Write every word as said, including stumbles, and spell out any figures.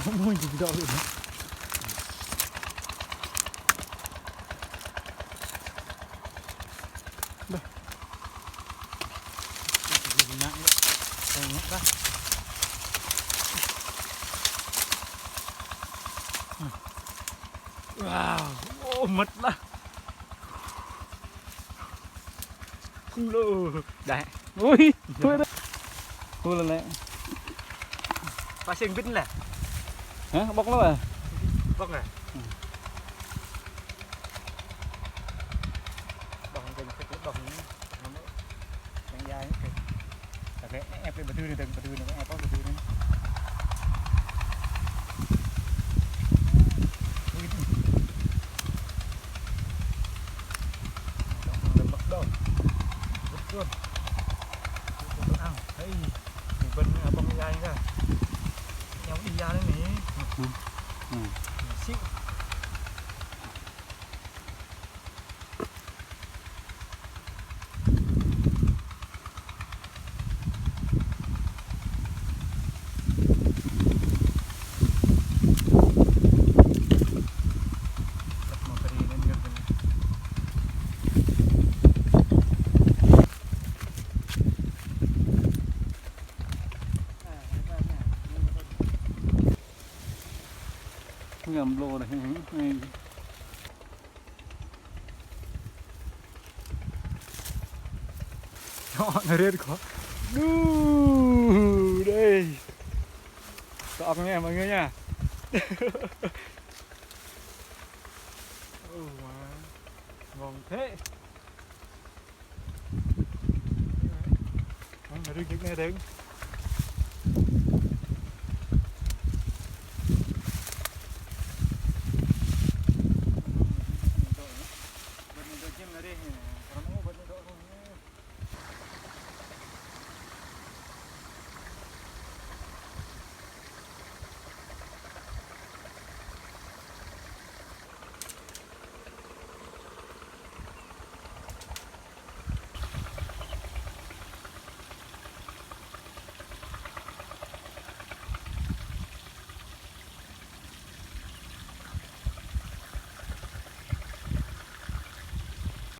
Mui di dok. Dah. Tengok dah. Wow, oh, mệt lah. Không lô. Đấy. Ui, thôi đấy. Thôi là lẹ. Pha sing bít lẹ. Hả? Bốc lắm à? Bốc à? Ừ. Bốc cái, cái bốc này. Đang dai kìa. Tơdah ĕp, ĕp bơdư anai, dơ̆ng bơdư anai, ĕp bơdư anai. Ui, dơ̆ng lơ̆m lơ̆m đôč. Bơ̆t tuan. Bơ̆t tuan ang. Hei, bơ̆n abang dai kah. Yang ih dai anai. Hmm. Hmm. Sik. Ngăm lô anai. Chọn riết khó. Đu, đây. Chọn nha mọi người nha. Ơ, ngon thế. Ngon, riêng cái này đấy.